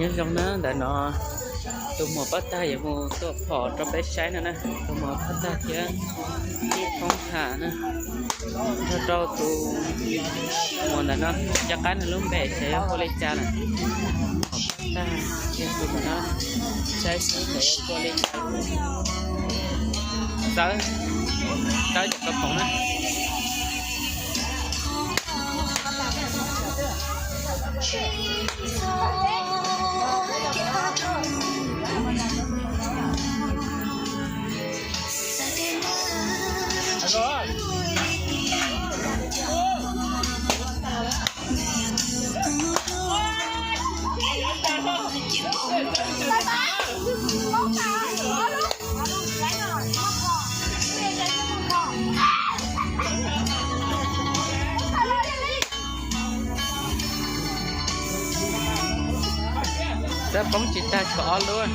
Nyob zoo na, ntawm no tus muam Paj Tag yuav mus tua phom rau peb saib no na. Tus muam Paj Tag thiab tij Thoob Ham na, nrog rau tus muam ntawm no, nco qab nws lub npe xyov yuav hu li cas lawm. Paj Tag thiab tus muam no, saib xyov yuav hu li cas. Txawb, txawb cov kawv poom na. Txawb poob tsis tag, tshuav ob lub.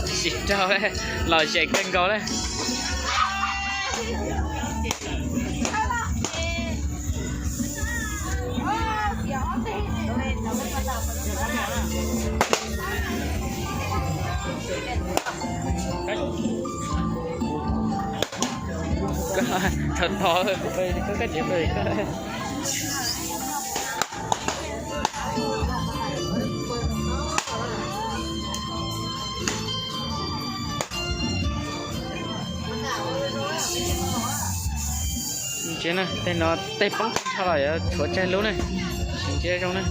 Tsis raug, lom zem kawg nkaus li. Tho tho, koj tseem pw. Ntsia na, tej no tej poob tag nrho los yuav tshuav tsawg lub ne. Sim ntsia zoo na.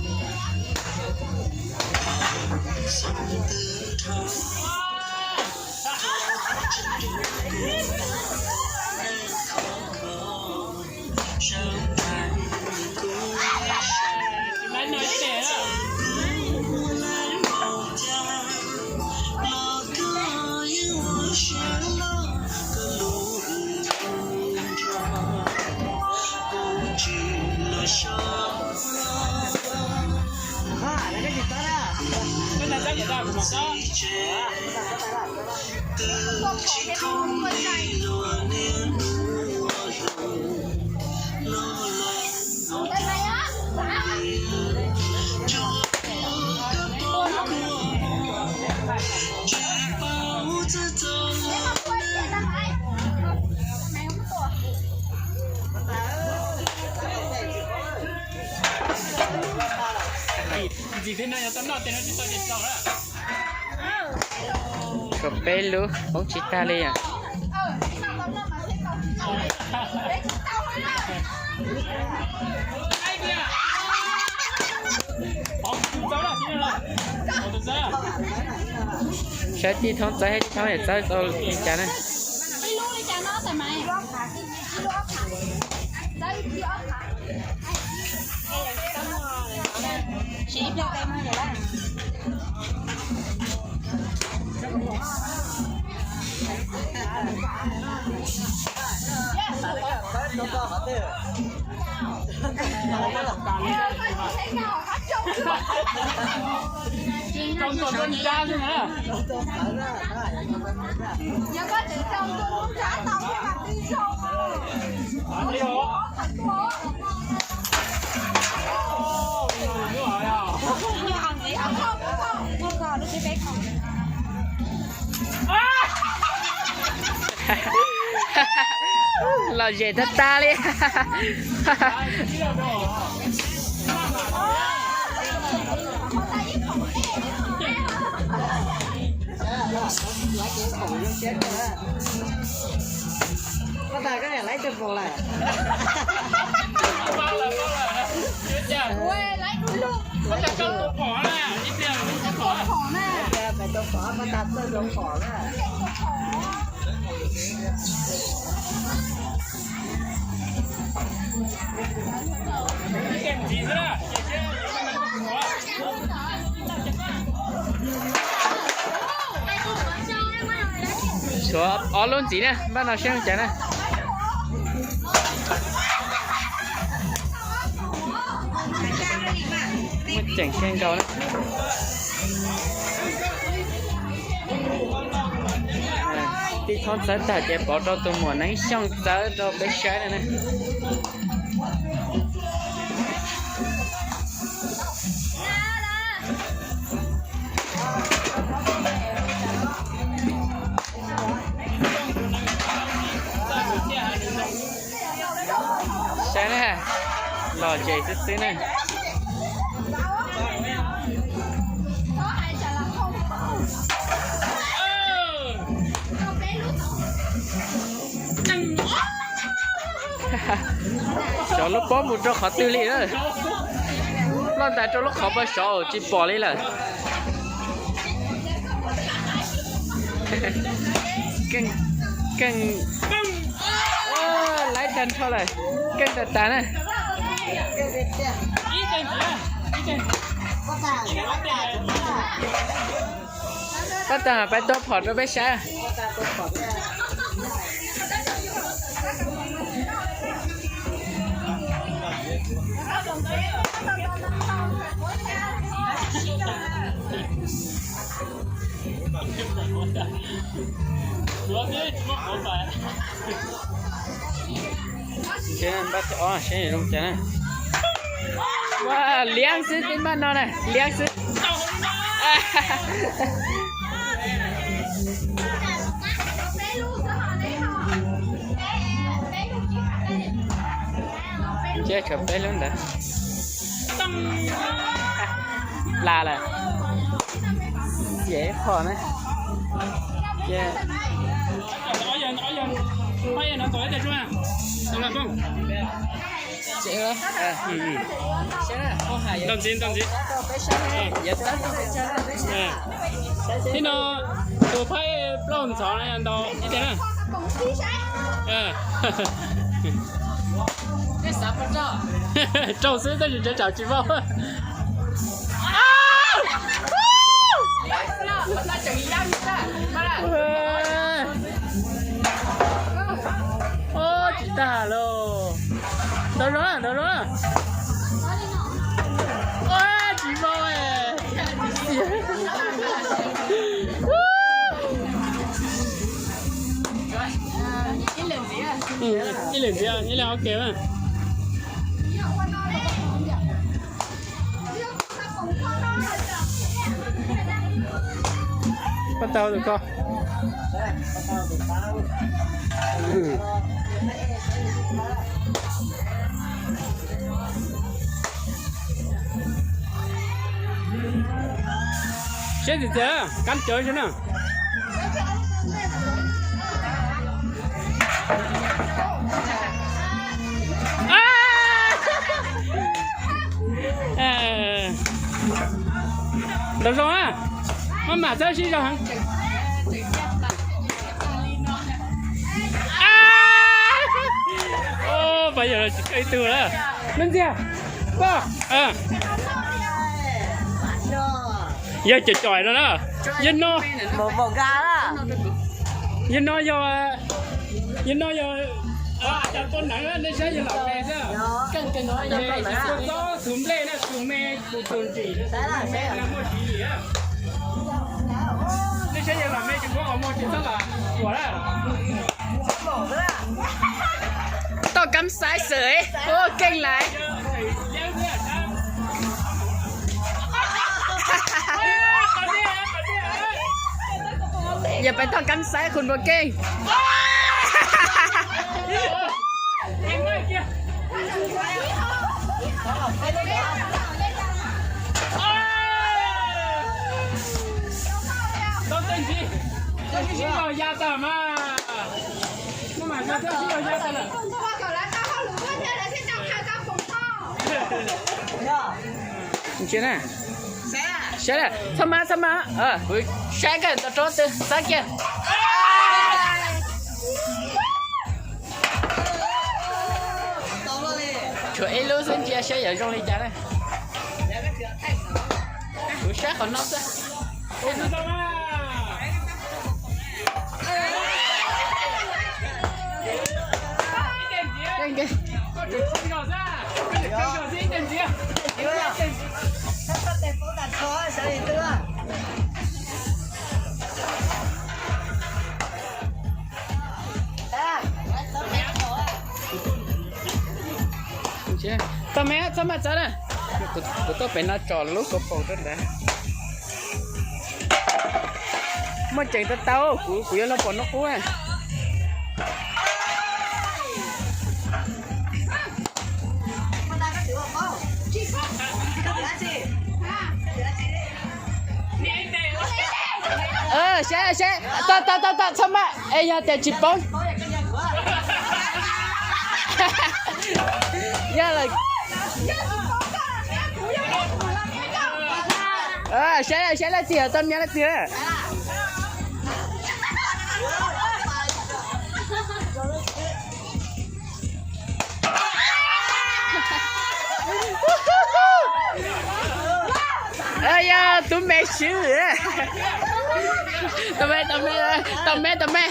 Tshuav peb lub poob tsis tag li os. Saib tij Thoob txawb, tij Thoob yam txawb tau li cas na. Lom zem tag tag li. Koj tas koj niam laib tau pom lawm. Pais tau pom, koj tas txawj tau pom na. Tshuav ob lub ntxiv na, npaj no seb zoo cas na. Muaj Tseem kawg nkaus na. Tib thooj txawb tag ces pauv rau tus muam Neeb Xyooj txawb rau peb saib no na. Saib na, los ces xwb xwb na. Xyov lub pob mus rau qhov twg li na. Ploj ntais rau lub qhov pab saud tsis pom li lawm. Keej, keej, laiv tag nrho lawm. Keej tas tas na. Tab tag peb tua phom rau peb saib. Npaj thib ob saib zoo cas na. Ua liab xwb, tib npaj no na, liab xwb. Ntshe tshuav peb lub ntawd. Plas lawm. Xiam ib qho na. Ntau ntxiv, ntau ntxiv. Thib no tus phaib plaub ntxhov no yog ntau ib teg na. Rau xwb tab sis tseem tsis vau. Tsis tag lauj. Ntau zoo, ntau zoo. Tsis vau. Ib leeg ntxiv, ib leeg ok na. Pab tau tus ko. Siab txias txias, kab cawv xwb na. Ntau zoo na, maj mam txawb sib zog heev. Pab yawg tsis kawg ib tug lawm. Nub ntxiag, koj, yawg cov cov no na, yawg no, yawg no yog, yawg no yog cov tua neeg, nej saib yawg los me xwb. Tua txob, txhuv nplej na, txhuv me, txhuv ntsim, muaj tsis yim. Nej saib yawg los me tsis muaj qhov muag tsis txhob los ua lawm. Toj kab xaib xwb, ua keej laiv. Yog peb toj kab xaib qhov muag keej. Saib na, txhob mab, txhob mab, kuv saib koj tua rau twg txhob kiag. Tshuav ib lub xwb, ntsia saib yuav zoo li cas na. Kuv saib qhov no xwb. Me txhob maj txawv na. Kuv tuaj pem no tso lub kaus paus rau ntawd. Muaj ceem tau tau, kuv kuv yuav los pom noj qub. Saib saib, tau tau tau tau, txhob maj es yog tias tsis paub. Yog lawm. Saib saib leej twg tau nyiaj leej twg. Yog tub me swb. Tau me, tau me, tau me, tau me.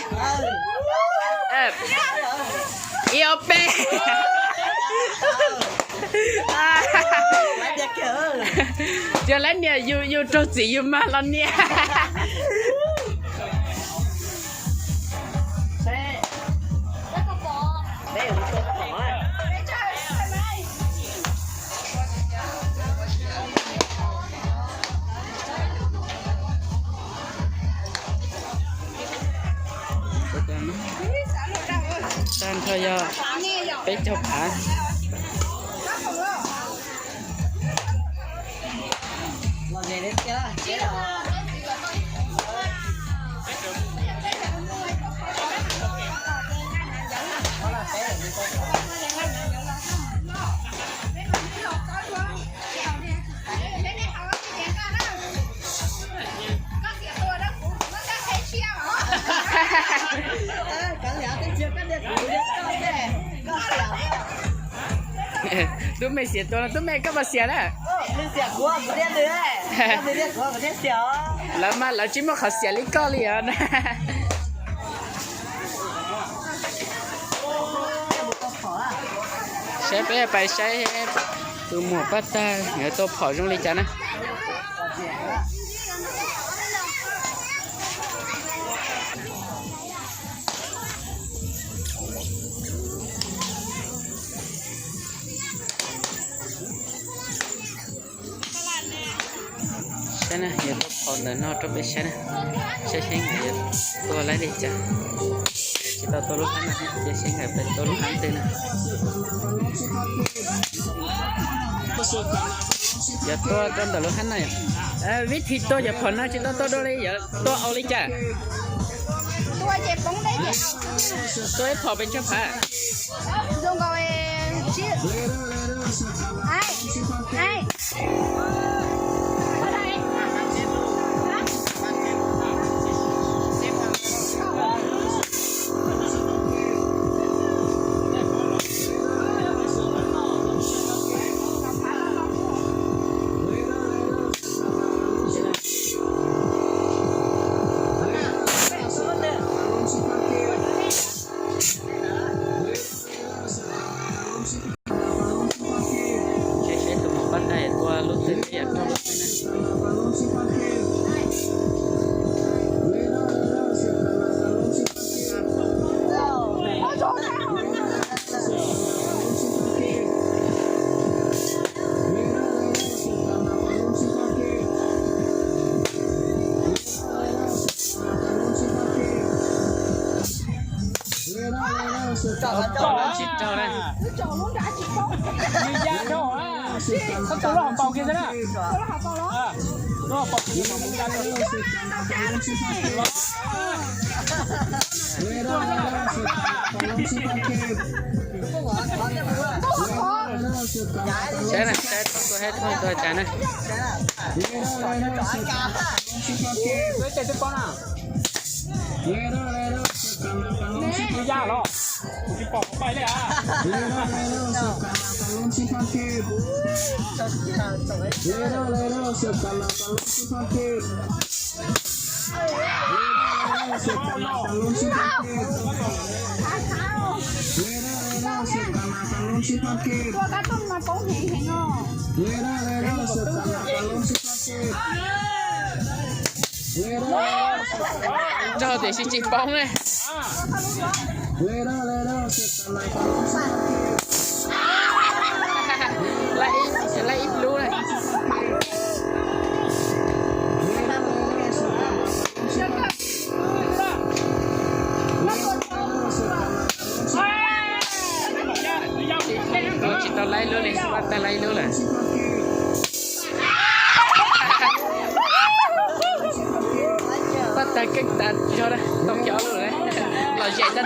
Ib ob peb. Yog lawv niam yus, yus raug txim yus mag los niam. Tag nrho yog peb caug phav. Tub me xiam tua no, tub me koj puas xiam na? Lawv mas lawv tsis muaj qhov xiam li koj li os. Saib peb pais saib tus muam pab tag nkawd tua phom zoo li cas na. Saib na, yuav tua phom ntawm no rau peb saib na. Saib seb nkawd yuav tua laib li cas. Tsis tau tua lub hab no, cia seb nkawd pais tua lub hab twg na. Yuav tua rau ntawm lub hab no. Vib thib tua cov phom no tsis tau tua dua li, yuav tua ua li cas? Tua ib phom pes tsawg phav? Saib tus muam pab tag tua lub twg thiaj yam raug lub twg na. Tsis raug na. Nws ya dhau, koj tua lub hauv paus kiag xwb na. Lub hauv paus kiag. Saib na, saib tua, saib tua cas na. Tus ya los, kuv tsis pom pais li a. Raug tiam sis tsis poob ne.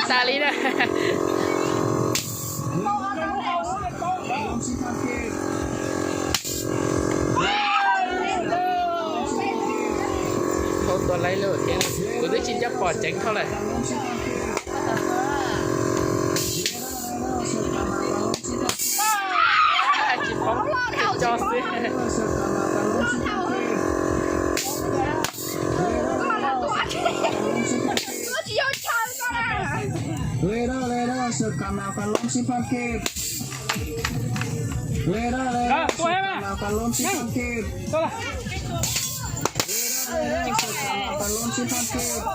tas li na. Hau tua laib lawm thiab, kuv twb tsis nco pom ceev dhau lawm. Tsis paub, tso xwb.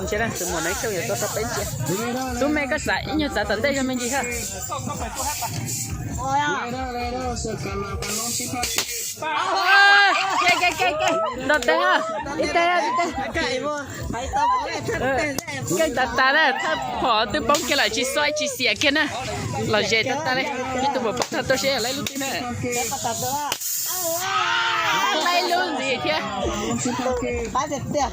Ntshe tus muam Naiv Xyooj yuav tua rau peb ntsia. Tub me koj xav ib nyuag txav tom ntej zog me ntsis thiab. Nrog teg, ib teg, ib teg. Keej tas tas na, thaj phom twb poob kiag lawm tsis xua tsis xiam kiag na. Los zes tas tas li, ib tug muam pab tag tuaj seb laib lub twg na. Laib lub ntxiv thiab. Keej tiag tiag.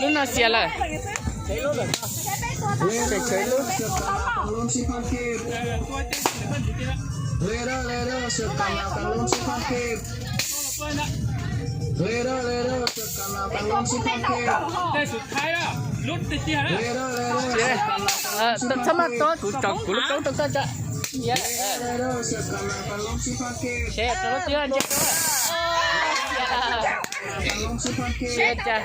Lub no xiam lawm. Txhob maj tuab, kuv tsom kuv lub koob rau koj tso. Seb rau lub twg ntsia. Seb cas.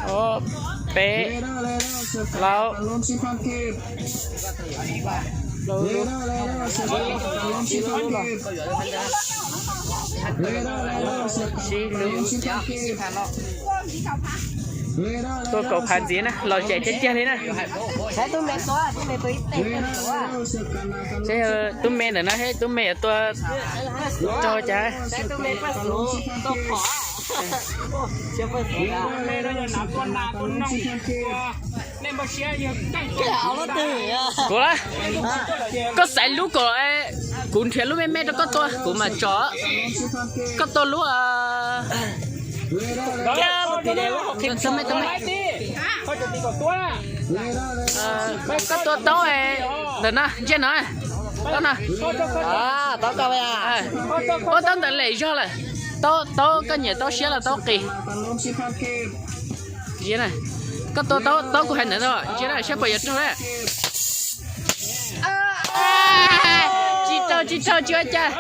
Ob, peb, plaub, plaub lub, tsib lub. Tua kaum phav ntxiv na, los zem tiag tiag li na. Tub me ntawm no, tub me yuav tua raug cas. Kuv la, koj xaiv lub kom kuv nrhiav lub me me rau koj tua, kuv mam tsom. Koj tua lub Koj tua taub ntawm no, ntsej no, taub no. Ua taub ntawd lem zog lawm. Taub, taub koj nyiam taub siab los taub qis. Koj tua taub, taub kuv hais ntawd no, ntsia na saib puas yuav raug na. Tsis raug, tsis raug, tsis ua cas.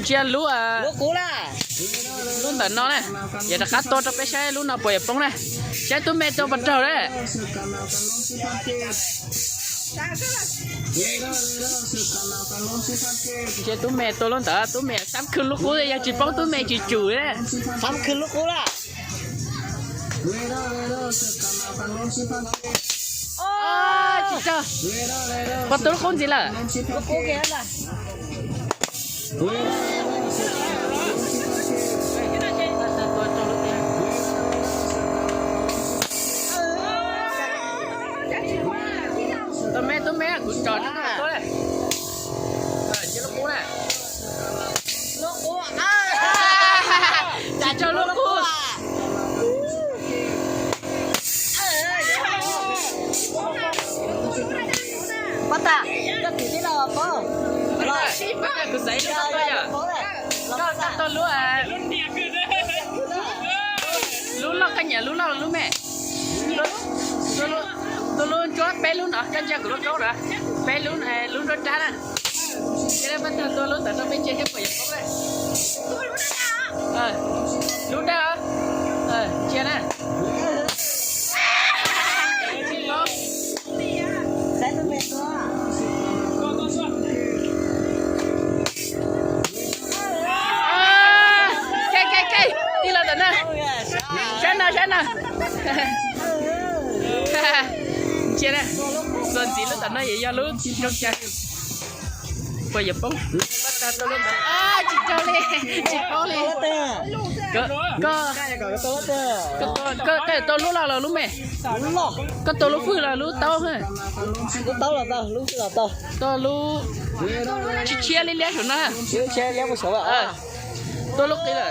Ntsia lub, lub ntawm no na, yog rov qab tua rau peb saib lub no puas yuav poob na. Saib tub me tua puas raug na. Ntsia tub me tua lub ntawd, tub me xab khwv lub qub, yog tsis poob tub me tsis tsum na. Xab khwv lub qub na. Tsis raug. Puas tua lub qub ntxiv lawm? Tub me, tub me, kuv tsom rau koj tua. Ntsia lub qub na. Tsis raug lub qub. Kuv xaiv rau koj tua yom. Koj, koj tua lub, lub loj, koj nyiam lub loj lub me. Tus lub ntsuab peb lub no, koj ntsia kuv lub roob na, peb lub, lub nruab nrab na. Cia peb tag tua lub ntawd rau peb ntsia seb puas yuav poob na. Lub dawb, ntsia na. Tsis poob. Txuas ntxiv lub tom no yog lub zoo cas. Puas yuav poob? Tsis raug li, tsis poob li. Koj tua lub loj los lub me? Koj tua lub hwj los lub taub? Tua lub tshiab liab liab saum no. Tua lub qis lawm.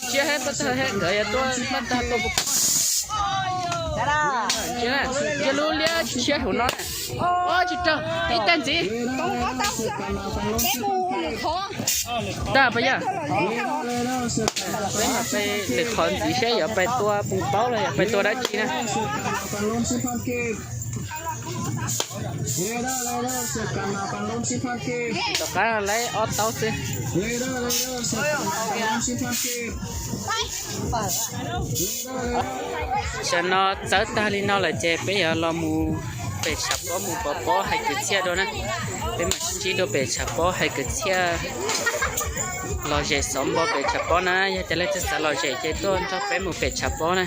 Tshiab hab pab tag hab nkawd yog tua pab tag tua. Yog lub liab tshiab saum no. Tsis raug, ib tag ntxiv. Tag pas yog. Peb mas pe lwm qhov ntxiv seb yuav pe tua poob taub los yog pe tua dab tsi na. Tom qab lawv ob taub xwb. Tam no txawb tag li no lawm ces peb yuav los mus pem tshav pob mus pov pob hais kwv txhiaj dua na. Peb mam sib ntsib dua pem tshav pob hais kwv txhiaj. Lom zem xov npo pem tshav pob na, yog tias leej twg xav lom zem ces tuaj nrog peb mus pem tshav pob na.